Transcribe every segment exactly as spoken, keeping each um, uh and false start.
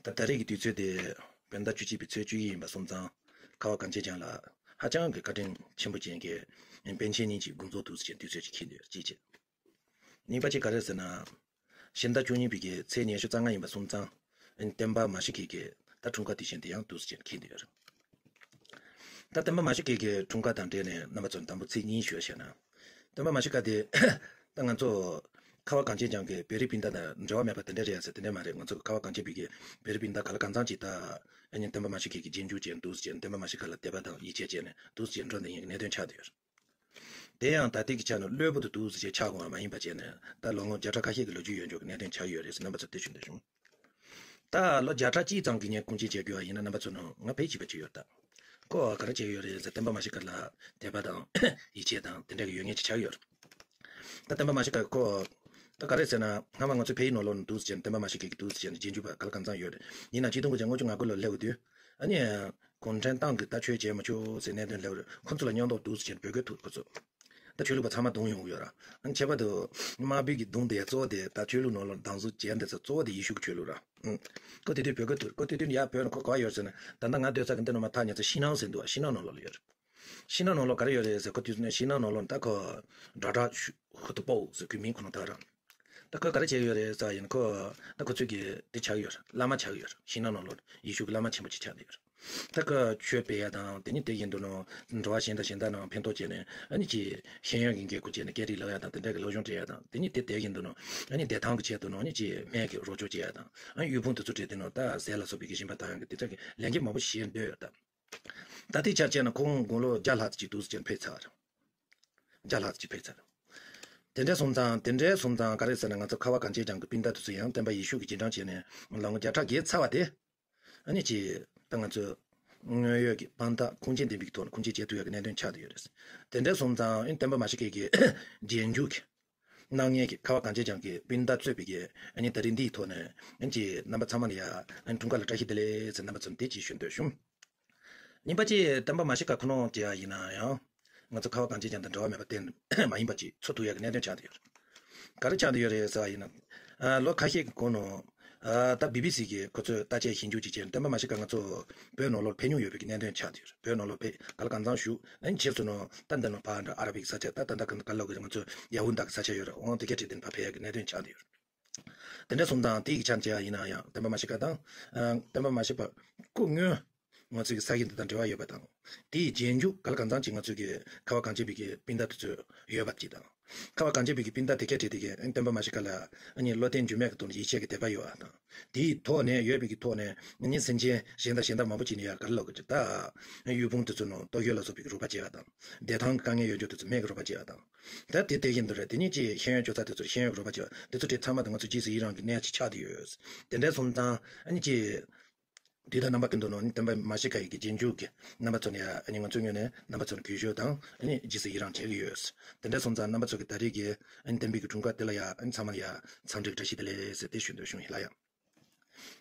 ད་ད་རེས་ཀྱི་དུས་ཚོད་དེ་བོད་ཟླ་བཅུ་གཅིག་པའི་ཚེས་བཅུ་ཡིན་པ་སོང་ཙང་། ཁ་བ་གངས་ཅན་ལྗོངས་ལ་ཧ་ཅང་གི་བཀའ་དྲིན་ཆེན་པོ་ཅན་གྱི་པཎ་ཆེན་གཉིས་ཀྱི་དགོངས་རྫོགས་འདུག་ཟེར་དུས་ཚོད་ཅིག་འཁེལ་འདུག་གཅིག་བྱས། གཉིས་པ་གཅིག་ག་རེ་ཟེར་ན། ཕྱི་ཟླ་བཅུ་གཉིས་པའི་གི་ཚེས་ཉི་ཤུ་རྩ་ལྔ་ཡིན་པ་སོང་ཙང་། བསྟན་པ་མ་ཤི་ཀའི་གི་ད་འཁྲུངས་སྐར་དུས་ཆེན་དེ་ཡང་འདུག་ཟེར་འཁེལ་འདུག་ཡོད་རེད། ད་བསྟན་པ་མ་ཤི་ཀའི་གི་འཁྲུངས་སྐར་དང་འབྲེལ་ནས་རྣམ་པ་ཚོར་དང་པོ་ཚིག་གཉིས་ཞུ་བ་བྱས་ན། བསྟན་པ་མ་ཤི་ཀ་དེ་ད་ང་ཚོ་ཁ་བ་གངས་ཅན་ལྗོངས་ཀྱི་བོད་རིགས་སྤུན་ཟླ་དང་འབྲེལ་བ་མེད་པ་དེ་འདྲ་རེད་ཟེར་དེ་འདྲ་མ་རེད། ང་ཚོ་གི་ཁ་བ་གངས་ཅན་པའི་གི་བོད་རིགས་སྤུན་ཟླ་ག་ལ་གང་འཚམ་ཅིག་ད་ཨ་ནི་བསྟན་པ་མ་ཤི་ཀའི་གི་རྗེས་འཇུག་བྱས་འདུག་ཟེར། བསྟན་པ་མ་ཤི་ཀ་ལ་དད་པ་དང་ཡིད་ཆེས་བྱས་ནས་འདུག་ཟེར་འགྲོ་བསྡད་མཁན་གྱི་གནད་དོན་ཆགས་བསྡད་ཡོད་རེད། དེ་ཡང་ད་ལྟའི་གི་ཆ་ནས་གློ་བུར་དུ་འདུག་ཟེར་ཆགས་དགོས་པ་མ་ཡིན་པ་བྱས་ནས་ད་ལོ་ངོ་བརྒྱ་ཕྲག་ཁ་ཤས་ཀྱི་ལོ་རྒྱུས་ཡོད་འཇོག་གི་གནད་དོན་ཆགས་ཡོད་རེད་ཟེར་རྣམ་པ་ཚོར་དེ་ཞུ་འདོད་བྱུང་། ད་ལོ་བརྒྱ་ཕྲག་གཅིག་ཙམ་གྱི་ངས་སྐུ་མཁྱེན་བྱེད་དགོས་པ་ཡིན་ན་རྣམ་པ་ཚོ་ནང་ང་ཕལ་ཆེ་བ་ཅིག་ཡོད་ད། ཁོ་ག་རེ་བྱེད་ཀྱི་ཡོད་རེད་ཟེར་བསྟན་པ་མ་ཤི་ཀ་ལ་དད་པ་དང་ཡིད་ཆེས་དང་དེ་འདྲ་གི་ཡོད་མཁན་ཅིག་ཆགས་ཡོད་རེད། ད་བསྟན་པ་མ་ཤི་ཀ་ཁོ་ད་ག་རེ་ཟེར་ན་སྔ་མ་ང་ཚོ་བལ་ཡུལ་ནང་ལོགས་ནས་འདུག་ཟེར་བསྟན་པ་མ་ཤི་ཀ་གི་འདུག་ཟེར་རྗེས་འཇུག་པ་ག་ལ་གང་འཚམ་ཡོད་རེད། ཡིན་ན་ཆིག་སྟོང་དགུ་བརྒྱ་ལྔ་བཅུ་ང་དགུ་ལོ་སླེབས་དུས་ཨ་ནི་གུང་ཁྲན་ཏང་གི་ད་ཆོས་བྱེད་མ་ཆོག་ཟེར་གནད་དོན་སླེབས་རེད། ཁོ་ཚོ་ལ་སྙད་སྒྲོན་འདུག་ཟེར་བོད་སྐད་ཐོག་ཁོ་ཚོ། ད་ཆོས་ལུགས་པ་ཚང་མ་བརྡུངས་ཡོང་གི་ཡོད་ར། ཨ་ནི་ཁྱད་པར་དུ་དམར་པོའི་གི་བརྡུངས་དེ་གཙོ་བོ་དེ་ད་ཆོས་ལུགས་ནང་ལ་སྡང་ཟུག་བྱས་འདི་ཚོ་གཙོ་བོ་དེ་ཡེ་ཤུ་གི་ཆོས་ལུགས་ར། ཨང་། ཁོ་དེ་དུས་བོད་སྐད་ཐོག་ཁོ་དེ་དུས་ཡར་བོད་ནང་ཁོ་ག་པར་ཡོད་ཟེར་ན་ད་ལྟ་ང་སྡོད་ས་གི་འདི་ནང་མ་ཐག་ཉེ་ཚ་ཤིང་ནང་ཟེར་འདུག་ཤིང་ནང་ནང་ལོགས་ལ་ཡོད་རེད། ཤིང་ནང་ནང་ལོགས་ག་རེ་ཡོད་རེད་ཟེར་ཁོ་དུས་ནས་ཤིང་ནང་ནང་ལོགས་ད་ཁོ་སྒྲ་གྲགས་ཤུ་ཧུ་ཏུ་པོ་ཟེར་ཁོའི་མིང་ཁོ་ན་ད་ར། ད་ཁོས་ག་རེ་བྱས་ཡོད་རེད་ཟེར་ཡིན་ཁོ་ད་ཁོ་ཚོས་གི་དེ་ཆགས་ཡོད་རེད། བླ་མ་ཆགས་ཡོད་རེད། ཤིང་ནང་ནང་ལོགས་ཡེ་ཤུ་གི་བླ་མ་ཆེན་པོ་ཅིག་ཆགས་བསྡད་ཡོད་རེད། ད་ཁོས་ཆོས་སྤེལ་ཡ་དང་དེ་ནི་དེ་བཞིན་དུ་ནང་འགྲོ་བ་གཞན་དང་གཞན་དག་ནང་ཕན་ཐོགས་བྱས་ནས་ཨ་ནི་ཅི་ཤེས་ཡོན་གྱི་འགན་ཁུར་བྱས་ནས་སྐད་རིགས་ལབ་ཡ་དང་དེ་འདྲ་གི་སློབ་སྦྱོང་སྤྲད་ཡ་དང་དེ་ནི་དེ་དེ་བཞིན་དུ་ནང་ཨ་ནི་བདེ་ཐང་གི་ཆེད་དུ་ནང་ཨ་ནི་ཅི་སྨན་གྱི་རོགས་སྐྱོར་བྱེད་ཡ་དང་ཨ་ནི་དབུལ་ཕོངས་དེ་ཚོ་བྲལ་ཏེ་ནང་ད་ཟས་ལ་སོགས་པའི་གི་སྦྱིན་པ་བཏང་ཡ་གི་དེ་ཚོ་གི་ལས་འགན་མང་པོ་བྱེད་འདོད་ཡོད་ད། ད་ལྟའི་ཆར་བྱས་ན་ཁོང་དགུང་ལོ་བརྒྱ་ལྷག་ཙམ་ཅིག་འདུག་ཟེར་ཕེབས་ཚར། བརྒྱ་ལྷག་ཙམ་ཅིག་ཕེབས་ཚར། དེ་འདྲ་སོང་ཙང་དེ་འདྲ་སོང་ཙང་ག་རེ་ཟེར་ན་ང་ཚོ་ཁ་བ་གངས་ཅན་ལྗོངས་ཀྱི་སྤུན་ཟླ་དེ་ཚོ་ཡང་བསྟན་པ་ཡེ་ཤུ་གི་རྗེས་འབྲང་བྱས་ནས་ལོ་ངོ་བརྒྱ་ཕྲག་བརྒལ་ཚར་བ་དེ། ཨ་ནི་ཅི། ད་ང་ཚོས་དངོས་ཡོད་ཀྱི་དཔང་རྟགས་ཁུངས་སྐྱེལ་ལྡན་པའི་ཐོག་ནས་ཁུངས་སྐྱེལ་བྱེད་ཐུབ་ཡག་གི་གནད་དོན་ཆགས་བསྡད་ཡོད་རེད། དེ་འདྲ་སོང་ཙང་ཨ་ནི་བསྟན་པ་མ་ཤི་ཀའི་གི་རྗེས་འཇུག་གི་གནང་མཁན་གྱི་ཁ་བ་གངས་ཅན་ལྗོངས་ཀྱི་སྤུན་ཟླ་གཙོས་པའི་གི་ཨ་ནི་ད་རིང་འདིའི་ཐོག་ནས་ཨ་ནི་ཅི་རྣམ་པ་ཚང་མ་ལ་ཡ་ཨ་ནི་འཁྲུངས་སྐར་ལ་བཀྲ་ཤིས་བདེ་ལེགས་ཟེར་རྣམ་པ་ཚོར་འདི་ཅིག་ཞུ་འདོད་བྱུང་། གཉིས་པ་ཅིག་བསྟན་པ་མ་ཤི་ཀ་ཁོ་ནོ་ཅི་ཡ་ཡིན་ན་ཡང་། ང་ཚོ་ཁ་བ་གངས་ཅན་ལྗོངས་དང་འབྲེལ་བ་མེད་པ་གཏན་མ་ཡིན་པ་ཅིག་ཚོར་ཐུབ་ཡག་གི་གནད་དོན་ཆགས་བསྡད་ཡོད་རེད། ག་རེ་ཆགས་བསྡད་ཡོད་རེད་ཟེར་བ་ཡིན་ན། ཨ་ལོ་ཁ་ཤས་ཀྱི་གོང་ནང་། ཨ་ད་བི་བི་སི་གིས་ཁོ་ཚོས་བརྟག་དཔྱད་ཞིབ་འཇུག་ཅིག་བྱས་ནས་བསྟན་པ་མ་ཤི་ཀ་ང་ཚོ་བོད་ནང་ལོགས་ཕེབས་མྱོང་ཡོད་པའི་གི་གནད་དོན་ཆགས་བསྡད་ཡོད་རེད། བོད་ནང་ལོགས་ཕེབས་ག་ལ་གང་འཚམ་བཞུགས་ཨ་ནི་ཕྱིས་སུ་ནང་ད་འདི་ནང་ཕར་འདྲ་ཨ་ར་བི་གི་ས་ཆ་ད་ད་ད་ག་ལ་གི་ང་ཚོ་ཡ་ཧུན་དཱ་གི་ས་ཆ་ཡོད་རེད། འོང་དེ་ག་ཁྲིད་དེ་ཕར་ཕེབས་ཡག་གི་གནད་དོན་ཆགས་བསྡད་ཡོད་རེད། དེ་འདྲ་སོང་ཙང་དེའི་ཆ་ནས་བྱས་པ་ཡིན་ན་ཡང་བསྟན་པ་མ་ཤི་ཀ་དང་། ཨ་བསྟན་པ་མ་ཤི་ཀ་སྐུ་དངོས་ང་ཚོའི་ས་གཞི་འདི་དང་འབྲེལ་བ་ཡོད་པ་དང་། དེའི་རྗེས་འཇུག་ག་ལ་གང་འཚམ་ཅིག་ང་ཚོའི་གི་ཁ་བ་གངས་ཅན་པའི་གི་སྤུན་ཟླ་དེ་ཚོ་ཡོད་པ་ཅིག་དང་། ཁ་བ་གངས་ཅན་པའི་གི་སྤུན་ཟླ་དེ་ག་ཁྲིད་དེ་གི་བསྟན་པ་མ་ཤི་ཀ་ལ་ཨ་ནི་བློ་བརྟན་འགྱུར་མེད་ཀྱི་ཐོག་ནས་ཡིད་ཆེས་ཀྱི་དད་པ་ཡོད་པ་དང་། དེའི་ཐོག་ནས་ཡོད་པའི་གི་ཐོག་ནས་ཨ་ནི་སེམས་ཅན་གཞན་དང་གཞན་དག་མང་པོ་ཅིག་ནས་ཡ་ག་ལ་ལོག་གི་ཅིག་ད། དབུལ་ཕོངས་དེ་ཚོ་ནང་ལྟོ་གོས་ལ་སོགས་པའི་གི་རོགས་པ་བྱེད་པ་དང་། བདེ་ཐང་གི་དཀའ་ངལ་ཡོད་རྒྱུ་དེ་ཚོ་སྨན་གྱི་རོགས་པ་བྱེད་པ་དང་། ད་དེ་དེ་བཞིན་དུ་རེད། དེ་ནས་ཅིག་ཤེས་ཡོན་སྤྱོད་ཚར་དེ་ཚོར་ཤེས་ཡོན་རོགས་པ་བྱེད་པ་དེ་ཚོ་དེ་ཚང་མ་དང་ང་ཚོ་རྗེས་སུ་ཡི་རང་གི་གནས་ཅིག་ཆགས་བསྡད་ཡོད། དེ་འདྲ་སོང་ཙང་ཨ་ནི་ཅིག་དུས་དང་རྣམ་པ་ཀུན་ཏུ་ནང་ནི་བསྟན་པ་མ་ཤི་ཀ་ཡི་གི་རྗེས་འཇུག་གི་རྣམ་པ་ཚོ་ནས་ཨ་ནི་ང་ཚོའི་ངོས་ནས་རྣམ་པ་ཚོར་གུས་ཞབས་དང་ཨ་ནི་རྗེས་སུ་ཡི་རང་བྱེད་ཀྱི་ཡོད། དེ་འདྲ་སོང་ཙང་རྣམ་པ་ཚོ་གི་ད་རེས་ཀྱི་ཨ་ནི་བསྟན་པའི་གི་འཁྲུངས་སྐར་དེ་ལ་ཡ་ཨ་ནི་ཚང་མ་ལ་ཡ་འཚམས་འདྲི་བཀྲ་ཤིས་བདེ་ལེགས་ཟེར་དེ་ཞུ་འདོད་བྱུང་ཡིན་ལ་ཡ།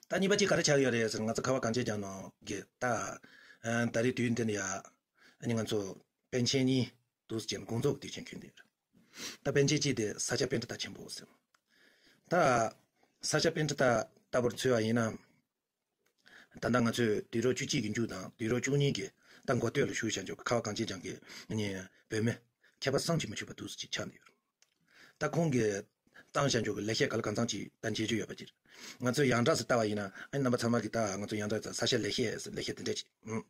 ད་གཉིས་པ་གཅིག་ག་རེ་ཆགས་ཡོད་རེད་ཟེར་ན་ང་ཚོ་ཁ་བ་གངས་ཅན་ལྗོངས་ནང་གི་ད་ཨ་ད་རེས་དུས་ཡུན་དེ་ནས་ཡ་ཨ་ནི་ང་ཚོ་པཎ་ཆེན་གཉིས་འདུག་ཅེས་དགོངས་རྫོགས་ཀྱི་དུས་ཆེན་འཁེལ་འདུག་ད་པཎ་ཆེན་གཅིག་དེ་ས་སྐྱ་པཎྜི་ཏ་ཆེན་པོ་ཟེར། ད་ས་སྐྱ་པཎྜི་ཏ་ལྟ་བུར་མཚོན་པ་ཡིན་ན། ད་ལྟ་ང་ཚོས་དུས་རབས་བཅུ་གཅིག་གི་མཇུག་དང་དུས་རབས་བཅུ་གཉིས་ཀྱི་ད་འགོ་སྟོད་ལ་བཞུགས་བཞག་འཇོག་གི་ཁ་བ་གངས་ཅན་ལྗོངས་ཀྱི་ནི་བོད་མི་མཁས་པ་བསམ་གྱིས་མི་ཁྱབ་པ་འདུག་ཅེས་ཆགས་འདུག་ད་ཁོང་གིས་བཏང་བཞག་འཇོག་གི་ལེགས་བཤད་ག་ལ་གང་འཚམ་ཅིག་ད་མཇལ་རྒྱུ་ཡོད་པ་ཅིག་ང་ཚོས་ཡོངས་གྲགས་སུ་ལྟ་བ་ཡིན་ན་ཨ་ནི་རྣམ་པ་ཚང་མ་གིས་ད་ང་ཚོ་ཡོངས་གྲགས་ས་སྐྱ་ལེགས་བཤད་ཟེར་ལེགས་བཤད་དེ་འདྲ་ཅིག་ཨང་།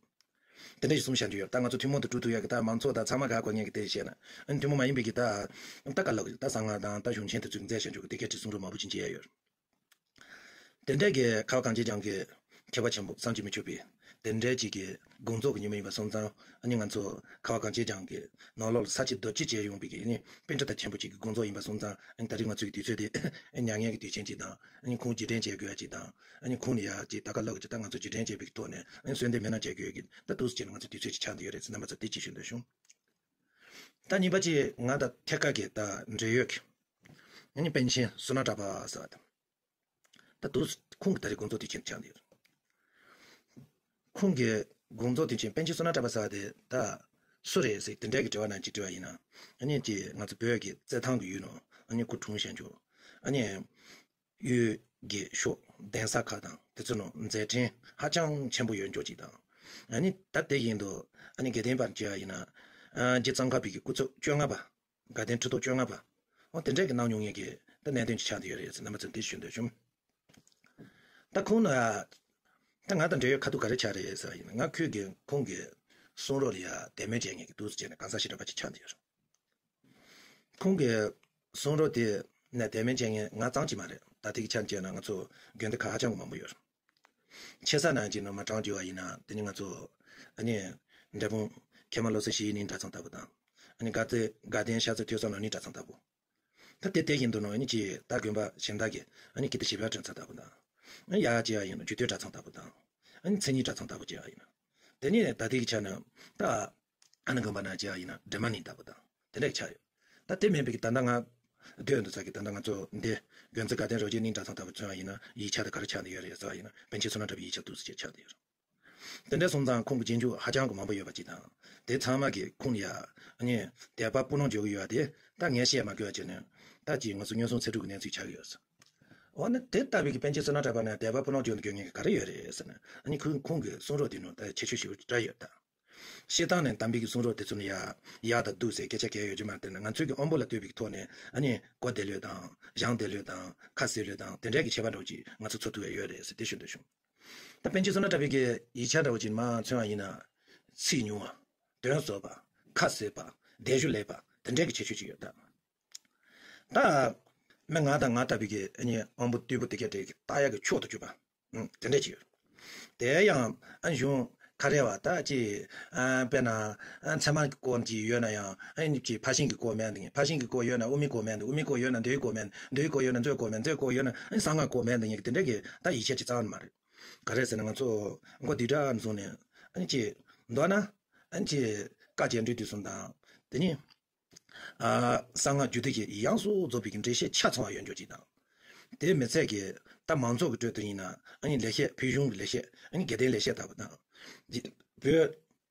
དེ་འདྲ་ཞིག་གསུངས་བཞག་འདུག་ཡོད། ད་ང་ཚོ་ཐུན་མོང་དུ་སྒྲུབ་ཐུབ་ཡག་གི་ད་མང་ཚོགས་དང་ཚང་མ་ག་གོ་མཁན་གྱི་དེ་བཤད་ན་ཨ་ནི་ཐུན་མོང་མ་ཡིན་པའི་གི་ད་ད་ག་ལ་ད་གསང་སྔགས་དང་ད་གཞུང་ཆེན་དེ་ཚོ་མཛད་བཞག་འཇོག་གི་དེ་སྐད་ཅིག་གསུང་རོགས་མང་པོ་ཅིག་མཇལ་ཡ་ཡོད། དེ་འདྲའི་གི་ཁ་བ་གངས་ཅན་ལྗོངས་ཀྱི་མཁས་པ་ཆེན་པོ་བསམ་གྱིས་མི་ཁྱབ་པའི་དེ་འདྲའི་ཅིག་གི་དགོངས་རྫོགས་ཀྱི་ཉི་མ་ཡིན་པ་སོང་ཙང་ཨ་ནི་ང་ཚོ་ཁ་བ་གངས་ཅན་ལྗོངས་ཀྱི་ནང་ལོགས་ལ་ས་བྱི་རྡོ་རྗེ་བྱས་ཡོང་པའི་གི་ཨ་ནི་པཎྜི་ཏ་ཆེན་པོ་ཅིག་གི་དགོངས་རྫོགས་ཡིན་པ་སོང་ཙང་ཨ་ནི་ད་རེས་ང་ཚོའི་གི་དུས་ཚོད་དེ་མྱ་ངན་གྱི་དུས་ཆེན་ཅིག་དང་ཨ་ནི་ཁོང་རྗེས་དྲན་བྱེད་དགོས་ཡ་ཅིག་དང་ཨ་ནི་ཁོང་ནི་ཡ་ཅིག་ད་ག་ལ་གི་ཅིག་ད་ང་ཚོ་རྗེས་དྲན་བྱེད་པའི་གི་ཐོག་ནས་ཨ་ནི་གསོལ་འདེབས་མི་གནང་བྱེད་དགོས་ཡ་གི་ད་འདུག་སེ་བྱས་ནས་ང་ཚོ་དུས་ཚོད་ཅིག་ཆགས་བསྡད་ཡོད་རེད་ཟེར་རྣམ་པ་ཚོ་དེ་ཅིག་ཞུ་འདོད་བྱུང་། ད་གཉིས་པ་ཅིག་ང་དང་ཐད་ཀར་གྱི་ད་འབྲེལ་ཡོད་ཀྱི་ཨ་ནི་པཎ་ཆེན་བསོད་ནམས་གྲགས་པ་ཟེར་བ་དང་། ད་དུ་ཁོང་གི་ད་རེས་དགོངས་རྫོགས་དུས་ཆེན་ཆགས་འདུག་ཁོང་གི་དགོངས་རྫོགས་དུས་ཆེན་པཎ་ཆེན་བསོད་ནམས་གྲགས་པ་ཟེར་བ་དེ་ད་སུ་རེད་ཟེར་དེ་འདྲའི་གི་དྲི་བ་ནང་གཅིག་དྲི་བ་ཡིན་ན། ཨ་ནི་ཅིག་ང་ཚོ་བོད་ཀྱི་རྩེད་ཐང་གི་ཡུལ་ནང་ཨ་ནི་སྐུ་འཁྲུངས་ཞེས་འཇོག་ཨ་ནི་ཡུལ་གྱི་ཤོག་ གདན་ས་ཁག་དང་དེ་ཚོ་ནང་མཛད་འཕྲིན་ཧ་ཅང་ཆེན་པོ་ཡོད་འཇོག་ཅིག་དང་། ཨ་ནི་ད་དེ་བཞིན་དུ་ཨ་ནི་དགེ་ལྡན་པར་བྱས་པ་ཡིན་ན། ཨ་རྗེ་ཙོང་ཁ་པའི་གི་སྐུ་ཚབ་བཅོ་ལྔ་པ། དགའ་ལྡན་ཁྲི་ཐོག་བཅོ་ལྔ་པ། འོ་དེ་འདྲས་ཀྱི་གནང་མྱོང་མཁན་གྱི་ད་གནད་དོན་ཅིག་ཆགས་བསྡད་ཡོད་རེད་ཟེར་རྣམ་པ་ཚོར་འདི་ཞུ་འདོད་བྱུང་། ད་ཁོང་ན་ད་ང་དང་འབྲེལ་ཡོད་ཁ་ཐུག་ག་རེ་ཆགས་རེད་ཟེར་བ་ཡིན་ན། ང་ཁོས་ཀྱི་ཁོང་གི་གསུང་རོགས་ལ་ཡ་དད་མོས་བྱེད་མཁན་གྱི་འདུག་སེ་བྱས་ནས་གང་ཟག་ཞེ་དྲག་པ་ཅིག་ཆགས་བསྡད་ཡོད་རེད། ཁོང་གི་གསུང་རོགས་དེ་ནས་དད་མོས་བྱེད་མཁན་ང་ཙམ་གྱིས་མ་རེད། ད་དེ་གི་ཆ་ནས་བྱས་ན་ང་ཚོ་དགོན་སྡེ་ཁག་ཧ་ཅང་གི་མང་པོ་ཡོད་རེད། ཆེ་ས་ནང་གི་ནང་མ་གྲངས་བརྗོད་པ་ཡིན་ན་དེ་ནི་ང་ཚོ་ཨ་ནི་འབྲས་སྤུངས་མཁལ་མ་བློ་གསལ་ཞི་བའི་གླིང་གྲྭ་ཚང་ལྟ་བུ་དང་། ཨ་ནི་དགའ་ལྡན་དགའ་ལྡན་ཤར་རྩེ་ཐོས་བསམ་ནོར་གླིང་གྲྭ་ཚང་ལྟ་བུ། ད་དེ་དེ་བཞིན་དུ་ནང་ཨ་ནི་ཅིག་ད་དགོན་པ་གཞན་དག་གི་ཨ་ནི་ཀིརྟི་ཞི་བ་གྲྭ་ཚང་ལྟ་བུ་དང་། ཨ་ནི་ཡ་ཡ་ཅིག་ཡ་ཡིན་ན་རྒྱུད་སྟོད་གྲྭ་ཚང་ལྟ་བུ་དང་། ཨ་ནི་མཚན་ཉིད་གྲྭ་ཚང་ལྟ་བུ་ཅིག་ཡ་ཡིན་ན། དེ་ནས་ད་དེ་གི་ཆ་ནས་ད་ཨ་ནི་དགོན་པ་ནང་ཅིག་ཡ་ཡིན་ན་སྒྲོལ་མ་གླིང་ལྟ་བུ་དང་དེ་འདྲ་གི་ཆགས་ཡོད། ད་དེ་མིན་པའི་གི་ད་ལྟ་ང་སྡོད་འདུག་ས་གི་ད་ལྟ་ང་ཚོ་འདི་དགོན་རྩེ་དགའ་ལྡན་རབ་རྒྱས་གླིང་གྲྭ་ཚང་ལྟ་བུ་མཚོན་པ་ཡིན་ན་ཡིག་ཆ་དེ་ག་རེ་ཆགས་བསྡད་ཡོད་རེད་ཟེར་བ་ཡིན་ན་པཎ་ཆེན་བསོད་ནམས་གྲགས་པའི་ཡིག་ཆ་འདུག་སེ་ཅིག་ཆགས་བསྡད་ཡོད་རེད། དེ་འདྲ་སོང་ཙང་ཁོང་གི་རྗེས་འཇུག་ཧ་ཅང་གི་མང་པོ་ཡོད་པ་ཅིག་དང་། དེ་ཚང་མ་གིས་ཁོང་ལ་ཡ་ཨ་ནི་དད་པ་སྤུ་ལོང་འཇོག་གི་ཡོད་པ་དེ་ད་ངས་བཤད་མ་དགོས་པ་བྱས་ནས་ད་ཅིག་ང་ཚོ་སྔོན་སོང་ཚེ་སྒྲུབ་ཀྱི་གནས་ཚུལ་ཆགས་ཀྱི་ཡོད། འོ་ན་དེ་ལྟ་བུའི་གི་པཎ་ཆེན་བསོད་ནམས་གྲགས་པ་ནས་དད་པ་སྤུ་ལོང་འཇོག་འདོད་མཁན་གྱི་ག་རེ་ཡོད་རེད་ཟེར་ན། ཨ་ནི་ཁོང་ཁོང་གི་གསུང་རོགས་དེ་ནང་ད་ཁྱད་ཆོས་ཞེ་པོ་ཅིག་ཡོད་ད། སྤྱིར་བཏང་ནས་དམ་པའི་གི་གསུང་རོགས་དེ་ཚོ་ནི་ཡ་ཡག་དང་སྡུག་ཟེར་སྐད་ཆ་གང་ཡང་ཡོད་ཀྱི་མ་རེད། དེ་ནི་ང་ཚོའི་གི་དབང་པོ་ལ་ལྟོས་པའི་གི་ཐོག་ནས་ཨ་ནི་གོ་བདེ་ལོས་དང་གཞང་བདེ་ལོས་དང་ཁ་གསལ་ལོས་དང་དེ་འདྲའི་གི་ཁྱད་པར་འདྲ་བོ་ཅིག་ང་ཚོ་ཚོར་ཐུབ་ཡ་ཡོད་རེད་ཟེར་དེ་ཞུ་འདོད་བྱུང་། ད་པཎ་ཆེན་བསོད་ནམས་གྲགས་པའི་གི་ཡིག་ཆ་འདྲ་བོ་ཅིག་མར་མཚོན་པ་ཡིན་ན། ཚིག་ཉུང་བ། དོན་རྫོགས་པ། ཁ་གསལ་བ། བཟླས་བརྗོད་ལེགས་པ། དེ་འདྲའི་གི་ཁྱད་ཆོས་ཅིག་ཡོད་ད། ད། མི་ང་དང་ང་ལྟ་བུའི་གི་ཨ་ནི་དབང་པོ་རྟུལ་པོ་དེ་གའི་གྲས་ཀྱི་ལྟ་ཡག་གི་མཆོག་ཏུ་གྱུར་པ། ཨང་། དེ་འདྲ་ཅིག་ཡོད། དེ་ཡང་ཨ་གཞུང་ཁ་རེ་བ་ད་ཅི། ཨ་དཔེར་ན་ཨ་ཚད་མ་གི་སྐོར་ཅིག་ཡོད་ན་ཡང་ཨ་ནི་ཅི་ཕར་ཕྱིན་གྱི་སྐོར་མེད་འདི་ངེས། ཕར་ཕྱིན་གྱི་སྐོར་ཡོད་ན་དབུ་མའི་སྐོར་མེད་འདི། དབུ་མའི་སྐོར་ཡོད་ན་མདོའི་སྐོར་མེད་འདི། མདོའི་སྐོར་ཡོད་ན་མཛོད་སྐོར་མེད། མཛོད་སྐོར་ཡོད་ན་ཨ་ནི་གསང་སྔགས་སྐོར་མེད་འདི་ངེས་ཀྱི་དེ་འདྲ་གི་ད་ཡིག་ཆ་ཅིག་རྩ་བ་ནས་མ་རེད། ག་རེ་ཟེར་ན་ང་ཚོ་མགོ་བདེ་དྲག་བཟུང་ནས་ཨ་ནི་ཅི་མདོར་ན་ཨ་ནི་ཅི་བཀའ་རྒྱ་འགྲོལ་དུས་གསུམ་དང་དེ་ནི། ཨ། གསང་སྔགས་རྒྱུད་སྡེ་བཞི་ཡིས་ཡོངས་སུ་རྫོགས་པའི་གི་འགྲེལ་བཤད་ཆ་ཚང་བ་ཡོད་འཇོག་ཅིག་དང་། དེ་མི་ཚད་ཀྱི་ད་མང་ཚོགས་ཀྱི་ཁྲོད་དུ་ཡིན་ན་ཨ་ནི་ལེགས་བཤད་བོད་གཞུང་གི་ལེགས་བཤད་ཨ་ནི་དགེ་ལྡན་ལེགས་བཤད་ལྟ་བུ་དང་། བོད་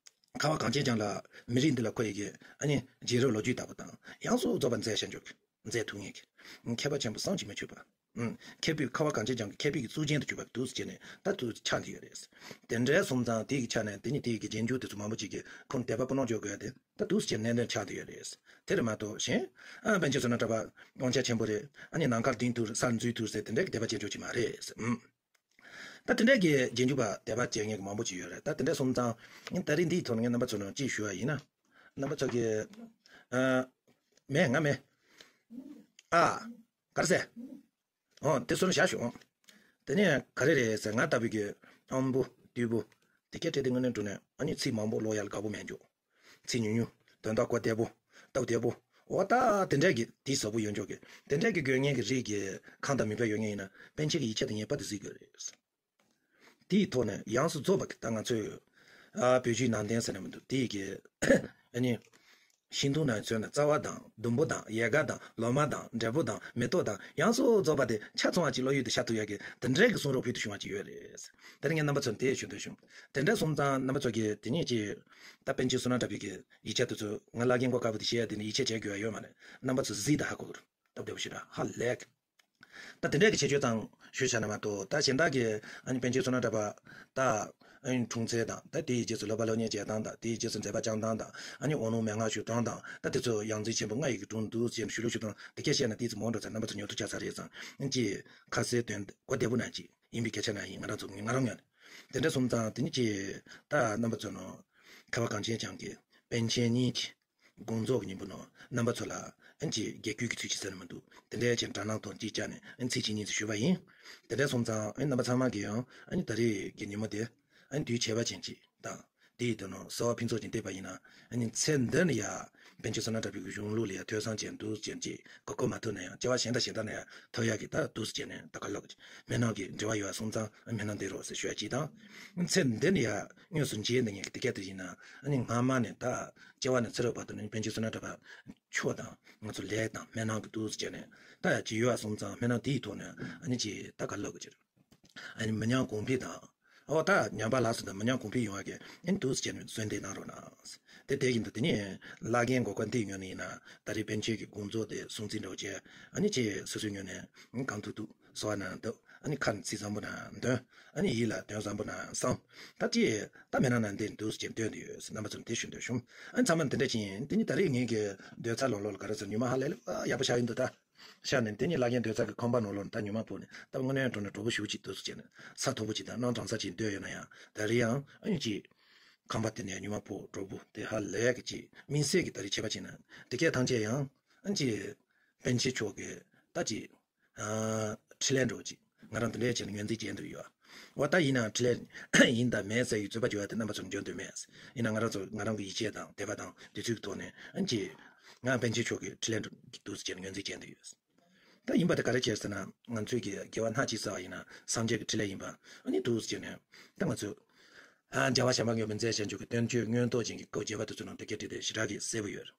ཁ་བ་གངས་ཅན་ལྗོངས་ལ་མི་རིགས་འདི་ལ་མཁོ་བའི་གི་ཨ་ནི་རྗེས་རབས་ལོ་རྒྱུས་ལྟ་བུ་དང་ཡོངས་སུ་རྫོགས་པ་མཛད་བཞག་འཇོག་གི་མཛད་ཐུབ་མཁན་གྱི་མཁས་པ་ཆེན་པོ་བསམ་གྱིས་མི་ཁྱབ་པ། ཨུམ། མཁས་པའི་ཁ་བ་གངས་ཅན་ལྗོངས་ཀྱི་མཁས་པའི་གི་གཙུག་རྒྱན་དུ་གྱུར་པ་འདུག་སེ་བྱས་ནས་ད་འདུག་སེ་ཆགས་བསྡད་ཡོད་རེད། དེ་འདྲའི་སོང་ཙང་དེ་གི་ཆ་ནས་དེ་ནི་དེ་གི་རྗེས་འཇུག་དེ་ཚོ་མང་པོ་ཅིག་གིས་ཁོང་དད་པ་སྤུ་ལོང་འཇོག་དགོས་ཡ་དེ་ད་འདུག་སེ་བྱས་ནས་གནད་དོན་ཆགས་བསྡད་ཡོད་རེད། དེ་རེད་མ་གཏོགས་གཞན་ཨ་པཎ་ཆེན་བསོད་ནམས་གྲགས་པ་དབང་ཆ་ཆེན་པོ་རེད། ཨ་ནི་ནམ་མཁར་ལྡིང་ཐུབ་ས་འཛུལ་ཐུབ་ཟེར་དེ་འདྲའི་གི་དད་པ་ཅན་ཅོག་ཅིག་མ་རེད། ཨུམ། ད་དེ་འདྲའི་གི་རྗེས་འཇུག་པ་དད་པ་བྱེད་མཁན་གི་མང་པོ་ཅིག་ཡོད་རེད། ད་དེ་འདྲ་སོང་ཙང་ད་རིང་འདིའི་ཐོག་ནས་ངས་རྣམ་པ་ཚོ་ནང་ཅིག་ཞུ་བ་ཡིན་ན། རྣམ་པ་ཚོ་གི། ཨ། མེད་ང་མེད། ཨ། ག་རེ་ཟེར། ཨོ་དེ་སོང་བཞག་ཞོག་དེ་ནས་ག་རེ་རེད་ཟེར་ང་ལྟ་བུའི་གི་དབང་པོ་རྟུལ་པོ་དེ་སྐད་བྲིས་དེ་དངོས་གནས་དྲང་གནས་ཨ་ནི་ཚིག་མང་པོ་ཀློག་ཡག་ལ་དགའ་པོ་མེད་འཇོག་ཚིག་ཉུང་ཉུང་དོན་དག་གོ་བདེ་པོ་སྟབས་བདེ་པོ། འོ་ད་དེ་འདྲས་ཀྱི་དེ་ཟབ་པོ་ཡོད་འཇོག་གི་དེ་འདྲས་ཀྱི་དགོས་ངེས་ཀྱི་རིགས་ཀྱི་ཁམས་དང་མོས་པ་ཡོད་མཁན་ཡིན་ན་པཎ་ཆེན་གྱི་ཡིག་ཆ་དེ་ངེས་པར་དུ་གཟིགས་དགོས་རེད། དེའི་ཐོག་ནས་ཡོངས་སུ་རྫོགས་པ་གི་ད་ང་ཚོས་ཨ་བོད་བརྒྱུད་ནང་བསྟན་ཟེར་ན་མི་འདུག་དེའི་གི་ཨ་ནི། ཤིང་སྡོང་ནང་མཚོན་ན་རྩ་བ་དང་ཟླུམ་པོ་དང་ཡལ་ག་དང་ལོ་མ་དང་འབྲས་བུ་དང་མེ་ཏོག་དང་ཡོངས་སུ་རྫོགས་པ་དེ་ཆ་ཚང་བ་ཅིག་བློ་ཡུལ་དུ་ཤར་ཐུབ་ཡག་གི་དེ་འདྲའི་གི་གསུང་རོགས་ཕུལ་དུ་བྱུང་བ་ཅིག་ཡོད་རེད། དེ་རིང་ངས་རྣམ་པ་ཚོར་དེ་ཞུ་འདོད་བྱུང་། དེ་འདྲ་སོང་ཙང་རྣམ་པ་ཚོ་གིས་དེ་ཉིད་ཀྱི་ད་པཎ་ཆེན་བསོད་ནམས་གྲགས་པའི་གི་ཡིག་ཆ་དེ་ཚོ་ང་བླ་རྒན་མགོ་དཀར་པོ་དེ་བཤད་ཡ་དེ་ནི་ཡིད་ཆེས་བྱེད་དགོས་ཡ་ཡོད་མ་རེད། རྣམ་པ་ཚོ་གཟིགས་དང་ཧ་གོ་གི་རེད། སྟབས་བདེ་པོ་ཞེ་དྲག་ཧ་ལས། ད་དེ་འདྲའི་གི་ཁྱད་ཆོས་ཙམ་ཞུས་བཞག་ན་མ་གཏོགས་ད་གཞན་དག་གི་ཨ་ནི་པཎ་ཆེན་བསོད་ནམས་གྲགས་པ་ད་ཨ་ནི་འཁྲུངས་ཚེས་དང་ད་དེའི་རྗེས་སུ་སློབ་པ་སློབ་གཉེར་བྱེད་སྟངས་དང་དེའི་རྗེས་སུ་མཛད་པ་བསྐྱངས་སྟངས་དང་ཨ་ནི་འོག་ནང་མན་ངག་ཞུ་སྟངས་དང་ད་དེ་ཚོ་ཡང་རྩེ་ཆེན་པོ་ལྔ་ཡི་གི་དྲུང་དུ་ཅེས་ཞུ་ལུགས་ཞུ་སྟངས་དེ་སྐད་བཤད་ན་དེའི་ཚོ་མང་དྲགས་ཚར་རྣམ་པ་ཚོ་ཉོབ་ཏོ་ཆགས་ཚར་རེད་ཙང་ཨ་ནི་ཅི་ཁ་གསལ་དོན་གོ་བདེ་པོ་ནང་ཅི་ཡིན་པའི་སྐད་ཆ་ནང་ཡིན། ང་རང་ཚོ་ང་རང་ངོས་ནས་དེ་འདྲ་སོང་ཙང་དེ་ནི་ཅི་ད་རྣམ་པ་ཚོ་ནང་ཁ་བ་གངས་ཅན་ལྗོངས་ཀྱི་པཎ་ཆེན་གཉིས་ཀྱི་དགོངས་རྫོགས་ཀྱི་ཉིན་མོ་ནང་རྣམ་པ་ཚོ་ལ་ཨ་ནི་ཅིག་རྒྱལ་སྐྱོང་གི་ཚུལ་གྱིས་ཟེར་ན་མི་འདུག་དེ་འདྲའི་ཅིག་དྲ་སྣང་ཐོག་ཅིག་བཅར་ནས་ཨ་ནི་ཚིག་གཅིག་གཉིས་ཙམ་ཞུས་པ་ཡིན། དེ་འདྲ་སོང་ཙང་ཨ་ནི་རྣམ་པ་ཚང་མ་གིས་ཡང་ཨ་ནི་ད་རེས་ཀྱི་ཉིན་མོ་དེ་ཨ་ནི་དུས་ཁྱད་པར་ཅན་ཅིག་དང་དེའི་དོན་ནང་གསོལ་བ་ཕུན་ཚོགས་ཀྱིས་བཏབ་པ་ཡིན་ན་ཨ་ནི་ཚེ་འདི་ནས་ཡ་པཎ་ཆེན་བསོད་ནམས་གྲགས་པའི་གཞུང་ལུགས་ལ་ཡ་ཐོས་བསམ་བྱས་འདུག་ཅན་ཅིག་གོ་སྐབས་མ་ཐོབ་ན་ཡང་སྐྱེ་བ་གཞན་དང་གཞན་དག་ན་ཡང་ཐོབ་ཡག་གི་ད་འདུག་སེ་བྱས་ནས་ད་ག་ལབ་ཀྱི་སྨོན་ལམ་གྱི་འབྲེལ་བ་ཡོད་པ་སོང་ཙང་སྨོན་ལམ་འདེབས་རོགས་ཟེར་ཞུ་ཡ་གཅིག་དང་། ཚེ་འདི་ནས་ཡ་དངོས་སུ་མཇལ་འདོད་མཁན་གྱི་དེ་སྐད་དུ་ཡིན་ན་ཨ་ནི་སྔ་མ་ནས་ད་སྐྱེ་བ་ནས་ཚེ་རབས་བར་དུ་ནི་པཎ་ཆེན་བསོད་ནམས་གྲགས་པ་མཆོག་དང་ང་ཚོ་ལས་དང་སྨོན་ལམ་གྱི་འདུག་སེ་བྱས་ནས་ད་ཡ་ཅིག་ཡོད་པ་སོང་ཙང་སྨོན་ལམ་དེའི་ཐོག་ནས་ཨ་ནི་ཅིག་ད་ག་ལབ་དགོས་ཀྱི་རེད། ཨ་ནི་མི་ཉམས་གོང་འཕེལ་དང་། ཨོ་ད་ཉམས་པ་ལགས་སོ་དང་མི་ཉམས་གོང་འཕེལ་ཡོང་བ་གི་ཨ་ནི་འདུག་སེ་བྱས་ནས་གསོལ་འདེབས་གནང་རོགས་གནང་། དེ་དེ་ཡིན་དུས་དེ་ནས་བླ་རྒན་གོ་སྐབས་འདི་ཡོད་ནི་ཡིན་ན་ད་རེས་པཎ་ཆེན་གྱི་དགོངས་རྫོགས་དེ་སྲུང་བརྩི་འདྲ་བོ་བྱས་ཨ་ནི་ཅིག་སོ་སོའི་ངོས་ནས་གང་ཐུབ་ཐུབ་གསོལ་བ་གནང་འདུག་ཨ་ནི་ཁ་ནས་ཚིག་བཟང་པོ་ནང་འདོན། ཨ་ནི་ཡིད་ལ་དོན་བཟང་པོ་ནང་བསམ། ད་ཅི་ད་མེད་ན་ན་འདི་འདུག་ཟེར་འདོན་དུ་ཡོད་ཟེར་རྣམ་པ་ཚོར་དེ་ཞུ་འདོད་བྱུང་། ཨ་ནི་ཚང་མ་འདི་འདྲ་ཅིག་ཡིན། དེ་ནི་ད་རེས་ངེད་ཀྱི་སྡོད་ཚ་ལོང་ལོག་ལ་ག་རེ་ཟེར་ཉི་མ་ཧ་ལས་ལ་ཡག་པོ་ཆགས་ཡིན་འདུག་ད། ཤར་ནས་དེ་ཉིད་བླ་རྒན་སྡོད་ས་གི་ཁང་པ་ནང་ལོགས་ནས་ད་ཉི་མ་ཕོག་ནས་ད་དངོས་གནས་དྲང་གནས་གྲོགས་པོ་ཞེ་པོ་ཅིག་འདུག་ཟེར་བྱས་ནས་ས་མཐོ་པོ་ཅིག་དང་གནམ་གྲང་ས་ཅིག་སྡོད་ཡོད་ན་ཡང་ད་རེས་ཡང་ཨ་ནི་ཅིག་ཁང་པ་དེ་ནས་ཉི་མ་ཕོག་གྲོགས་པོ་དེ་ཧ་ལས་གི་ཅིག་དམིགས་བསལ་གྱི་ད་རེས་ཁྱད་པར་ཅིག་ན་དེ་གས་ཐམས་ཅད་ཡང་ཨ་ནི་ཅིག་པཎ་ཆེན་མཆོག་གི་ད་ཅིག་ཨ་འཕྲིན་ལས་འདྲ་བོ་ཅིག་ང་རང་དེ་འདྲས་བྱས་ནས་ངོས་འཛིན་བྱས་འདུག་ཡོད། འོ་ད་ཡིན་ནའང་འཕྲིན་ལས་ཡིན་དང་མེད་ཟེར་བའི་རྩོད་པ་བྱེད་ཡ་དེ་རྣམ་པ་ཚོར་འཇོན་འདོད་མེད། ཡིན་ན་ང་རང་ཚོ་ང་རང་གི་ཡིད་ཆེས་དང་དད་པ་དང་དེ་ཚོའི་ཐོག་ནས་ཨ་ནི་ཅིག་ང་པཎ་ཆེན་མཆོག་གི་འཕྲིན་ལས་འདུག་ཟེར་ངོས་འཛིན་བྱས་འདུག་ཡོད། ད་ཡིན་པ་དེ་ག་རེ་བྱས་ཟེར་ན་ང་ཚོའི་གི་དགེ་བ་སྣ་གཅིག་བསགས་པ་ཡིན་ན་སངས་རྒྱས་ཀྱི་འཕྲིན་ལས་ཡིན་པ་ཨ་ནི་འདུག་ཟེར་ནས་ད་ང་ཚོས་ཨ་རྒྱལ་བ་བྱམས་པ་མགོན་པོ་མཛད་བྱང་ཆུབ་ཀྱི་བསྟན་བཅོས་མངོན་རྟོགས་ཅན་གྱི་སྐབས་བརྒྱད་པ་དེ་ཚོ་ནང་དེ་སྐད་བྲིས་ཏེ་ཞེ་དྲག་གི་གསལ་པོ་ཡོད།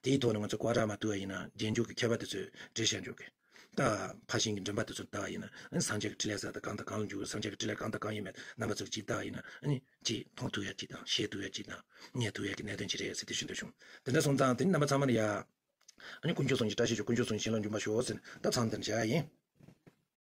དེའི་ཐོག་ནས་ང་ཚོ་བཀའ་ར་མ་ཐུབ་པ་ཡིན་ན་རྗེས་འཇུག་གི་མཁས་པ་དེ་ཚོས་བྲིས་བྱང་ཆུབ་ཀྱི་ད་ཕར་ཕྱིན་གྱི་འགྲེལ་པ་དེ་ཚོ་ལྟ་བ་ཡིན་ན་སངས་རྒྱས་ཀྱི་འཕྲིན་ལས་ཟེར་ད་གང་དང་གང་ལ་འཇུག་སངས་རྒྱས་ཀྱི་འཕྲིན་ལས་གང་དང་གང་ཡིན་མེད་རྣམ་པ་ཚོ་གཅིག་ལྟ་བ་ཡིན་ན་ཨ་ནི་གཅིག་མཐོང་ཐུབ་ཡ་གཅིག་དང་ཤེས་ཐུབ་ཡ་གཅིག་དང་རྙེད་ཐུབ་ཡ་གཅིག་གནད་དོན་གཅིག་རེད་ཟེར་དེ་ཞུ་འདོད་བྱུང་། དེ་འདྲ་སོང་ཙང་དེ་ནི་རྣམ་པ་ཚང་མ་ལ་ཡ་ཨ་ནི་དཀོན་མཆོག་གསུམ་གྱི་བཀྲ་ཤིས་ཤོག་དཀོན་མཆོག་གསུམ་གྱི་བྱིན་རླབས་འབྱུང་བར་ཤོག་ཟེར་ནས་ད་མཚམས་འདིར་བཞག་ཡ་ཡིན།